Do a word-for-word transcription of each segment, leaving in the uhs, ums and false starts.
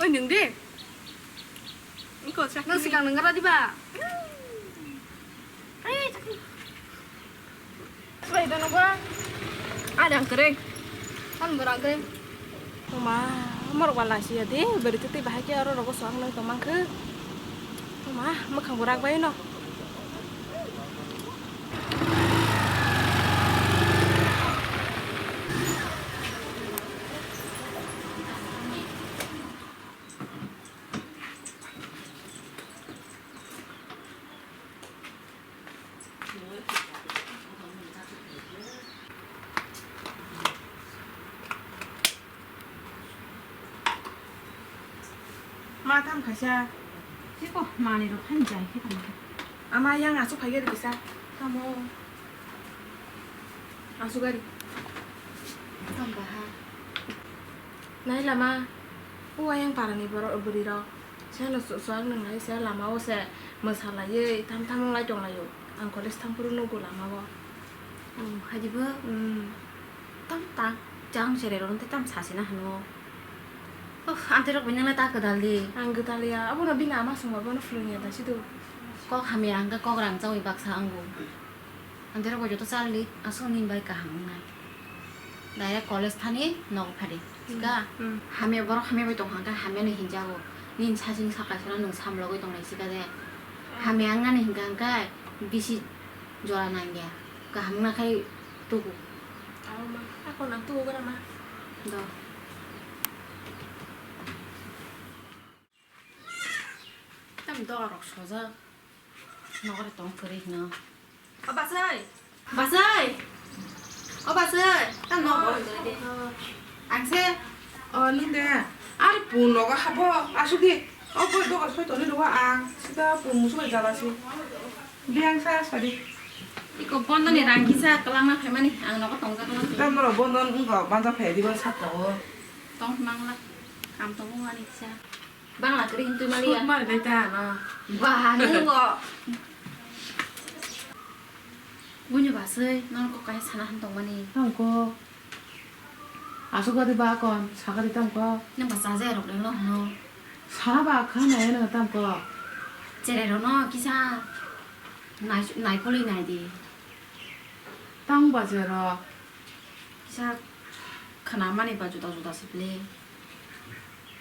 Oi, nwng de. Iko sa. Nwng sikang nwng gra diba? Ai, chakri. Bai dono ba. Ada ang kering. Kan berang kering. Oma, morok ba lasi ya de, beri tete bahai ke aro rogo soang nang tomang ke. Oma, makhang berak bai no. Ma tam khaisa. Siko mani rok han jai khe tamo. Ama yang asu phai gari kisa. Tamo. Asu gari. Tam baha. Nai lama. O ayang parani borok bwrwi rok. Seno su-, suak nwngnai se lama o se mwsa laiwi tam tam wng lai tong laio. Ang college thang phuru nugo lama o. Oh, haidibo? Hmm. Tam ta, jang cherai rok tei tam sasina hano. Oh, ante rok bai nang lai ta kwdal di. Ang kwdal ya, abono bini ama songma bono phwrwng ya da sido. Kok hamya hwnkhe kok rang chawi baksa wngo. Ante rok bai joto charli aswk nini bai kaham wngnai. Direct college thani nogo phadi. Sika? Hmm. Hamya borok hamya bai tong hwnkhe hamya ni hinjago. Nini sasing saka sano nwng samlogwi tongnai sika de. Hamya wngnani hwnkha hwnkhe bisi jora nangya. Kaham wngna khai tubu. Abo ma, ako nang tubu gra ma. Do. Tam doga rok sojak. Nokre tong kwrwi hino. O basai. Basai. O basai. Tam no bol kwrwi de. Ang se. O nung de. Ar pun nogo habo. Asuk di. O bol doga soi toni ruwa ang. Sida pun musu bai jala si. Biang sa sadi. Iko bondo ni rang kisa kelangna phaimani. Ang nogo tongjak. Tam no bondo nungko banja phai di ban sa to. Tong mangla. Kam tongo ani kisa. Bangla kwrwi hintwi maliya. Sut mari dai ta no. Ba, nungo. Buini basui, nono kok kaisa sana han tongmani. Tamo kok. Asuk gari ba kon, sagari tamo kok. Nang ba chaja rok lenglo hwno. Sana ba kha nai nang tamo kok. Cherai rok no kisa nai, nai poli nai di. Tamo ba cherai rok. Kisa khwnamani ba juda juda se ble.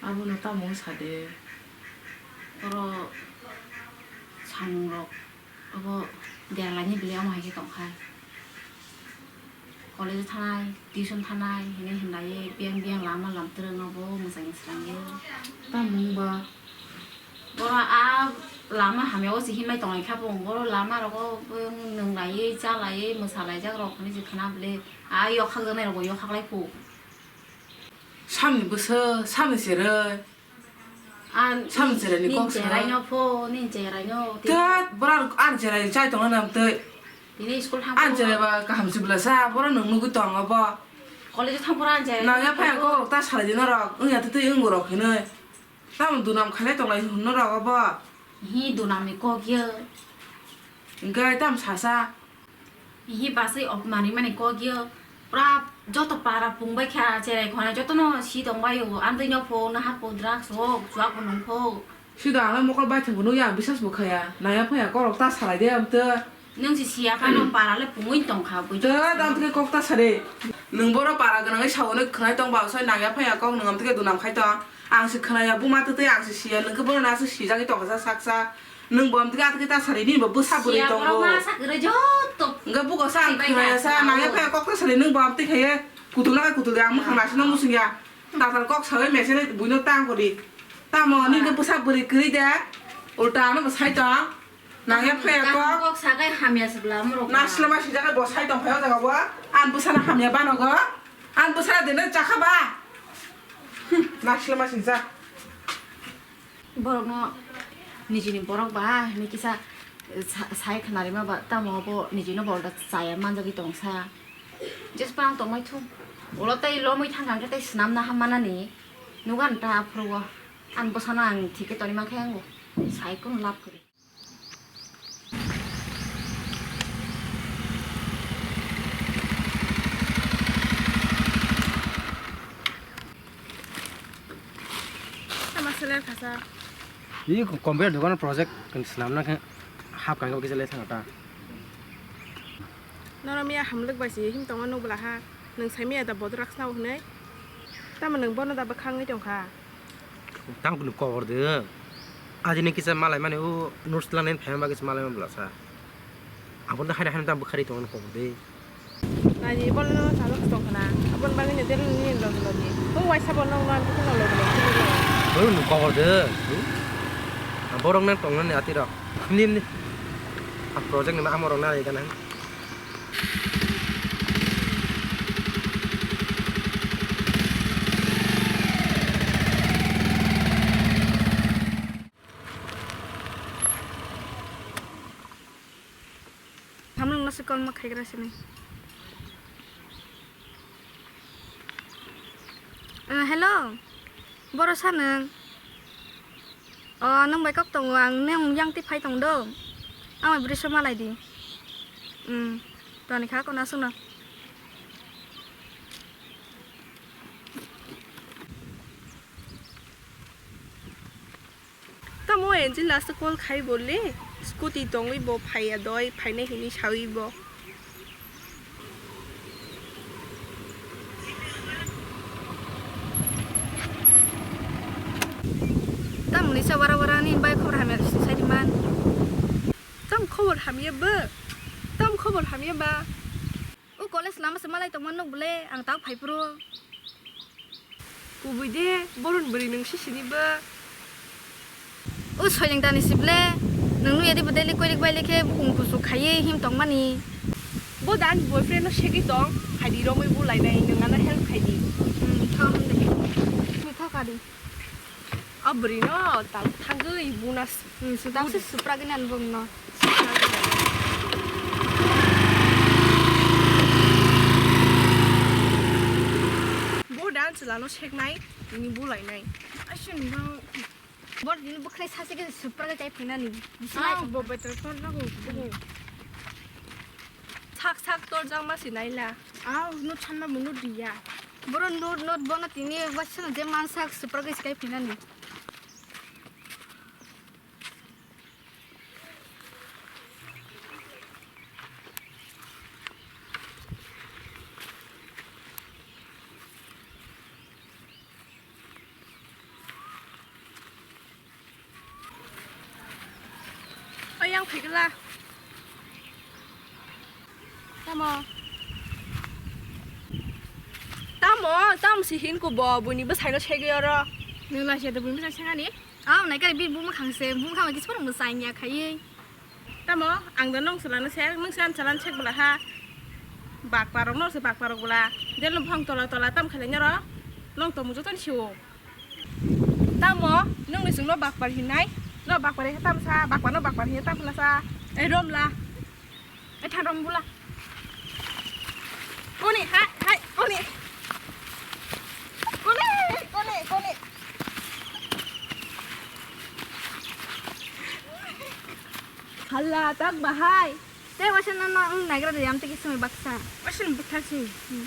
Abono tamo wng sa de. Oro samung rok abo derlaini ble omo hai khe tong kha. College thanai, tuition thanai hinwi hinlaiwi biyang biyang lama lamtwrwng abo mwchangni swrangwi. Tamo wng ba. Boro a lama hamya o se hinmai tonglai kha bo, boro lama rogo nwng laiwi cha laiwi mwsa laijak rok hinwi se khwna bwle a yok khakjaknai rok bo yok khaklai phu. Samni bwswk, samni cherwi. Samni cherwi ni kok sa. Cherai no pho, nini cherai no. Tat, boro ani cherai chai tongna nam twi. Tini school thang. Ani cherai ba kaham se bwla sa, boro nwng nugwi tongo bo. College thang pora ani cherai. Nang ya phai kok rok ta salai di norok, wng ya twi wng rok hinwi. Tamo dunam khailai tonglai hwnno rogo bo. Hi dunamni kok yo. Hwnkhe tamo sasa. Hi basui opmani mani kok yo. Pura joto para pungbai kha cherai khonai jotono si tongbai o. Amtwi no pho, nahar pho, drugs o, chuak pho nung pho. Sida ang mokol bai thangbo nukya, ang bisas bo khaya. Naya phaya korok ta salai de amtwi. Nwng se siya phano para le pungwi tong kha bui. Te dam tike kok ta sari. Nwng boro para gwnangwi sawi khwnai tong ba soi nangya phaiya kok nwng am tike dunam khai tong. Ang se khwnaya buma twi twi ang se siya nwng khe bono na se sijagwi tong kha saksa. Nwng bo am tike atike ta sari nini bo bwsa bwrwi tongo. Siya borok ma sa kwrwi jotto. Hwnkhe buko sa ang khwnaya sa nangya phaiya kok ta sari nwng bo am tike kutulna khe kutul de ang mwkhang naisino musungya. Tatal kok sawi mechene buino tang kori. Tamo nini khe bwsa bwrwi kwrwi de. Ulta ano bo sai tong. Nangya phaiya kok. Kok sakai hamya se bwla amorok. Naslema sijak bo sai tong phai o jaga bo. An bwsana hamya banogo. An bwsana dene chakha ba. Naslema sijak. Borokno nijini borok ba hinwi kisa sa-, sai khwnarima ba tamo bo nijino bolda chaya manjagwi tongsa. Jespa ang tongmai thung. Ulo tei lomwi thangkha khe tei swnamna hammanani. Nugan ta aphuru o. An bwsano ang thik khe toni mankhe ang sai kunu lab kwrwi. Tama Seler khasa. I computer dogan project kan swnamna khe hap kang kisa le thang ta. Nono miya hamlwk bai si him tongo nuk bwla ha. Nwng sai miya da bodrak sna hwnwi. Tamo nwng bono da bwkhangwi tong kha. Tamo kunu kobor de. Aji ni kisa malai mani o notes lang nen phai ma kisa malai ma bwla sa. Aboni haino haino tamo bwkhari tongo kobor de. Nai, bol no chalo tong khna. Abon bagwi no del ni log log ni. Bo waisa bo nong no, ang kisa no log log ni. Bo no kobor de. Borok nang tong nani ati rok. Ni, ni. A project ni ma amorok na ri gana. Hamung no se call ma khaigra sini. Eh, hello. Boro sa nwng? O, nwng bai kok tongo, ang nwng yang twi phai tong do. Ang bai bwrwi so malai di. Hmm. Toni kha kono aswk no. Tamo engine last call khai bo le, scooty tongwi bo phaiya doi, phainai hinwi sawi bo. Tamo ni sa wara wara ni bai khobor hamya sai di man. Tam khobor hamya bo, tam khobor hamya ba. O college lama se malai tongma nuk bole, ang tak phai phuru. Kubui de, boron bwrwi nwng sisini ba. O soileng tani sible, nwng nuyadi bo daily koilik bai lekhe bukung kusu khaiwi him tongmani. Bo dan boyfriend no segwi tong, khaidi romwi bo lainai, nwng ano help khaidi. Hmm, tho hamde. Tho kadi. O bwrwi no tal thangwi buna. Hmm, sudang se supragwi nan bung no. Bo dan chwla no seknai, tini bo lainai. Aswk no. Bor dini bwkhwnai sachi khe supragwi chai phainani. Bisi lai. Ah, bo better phone nago. Sak sak torjak ma si naila. Ah, no chanma muno diya. Boro not not bono tini waisa je man sak supragwi chai phainani. Ayang phikla. Tamo. Tamo, tamo si hin ko bo, buni bwsai no segwi oro. Nwng lai se do buni bwsai sengani? Aw, nai kari bini buma khang se, buma khang kisa phano mwsai ya khaiwi. Tamo, ang da nong chwla no sek, nung se an chwla no sek bwla ha. Bakpa rok no se bakpa rok bwla. Del no bhang tola tola tam khalai nyoro. Nong tong joto ni siwo. Tamo, nung ni sung no bakpa hinai. No bakpa re tam sa, bakpa no bakpa hin tam sa. Ei rom la. Etha dong bula. Koni, hai, hai, koni. Koni, koni, koni. Hala, tak bahai. Te waisa no, no, ang nagra de yam te kisimi baksa. Waisa no bukha si. Hmm.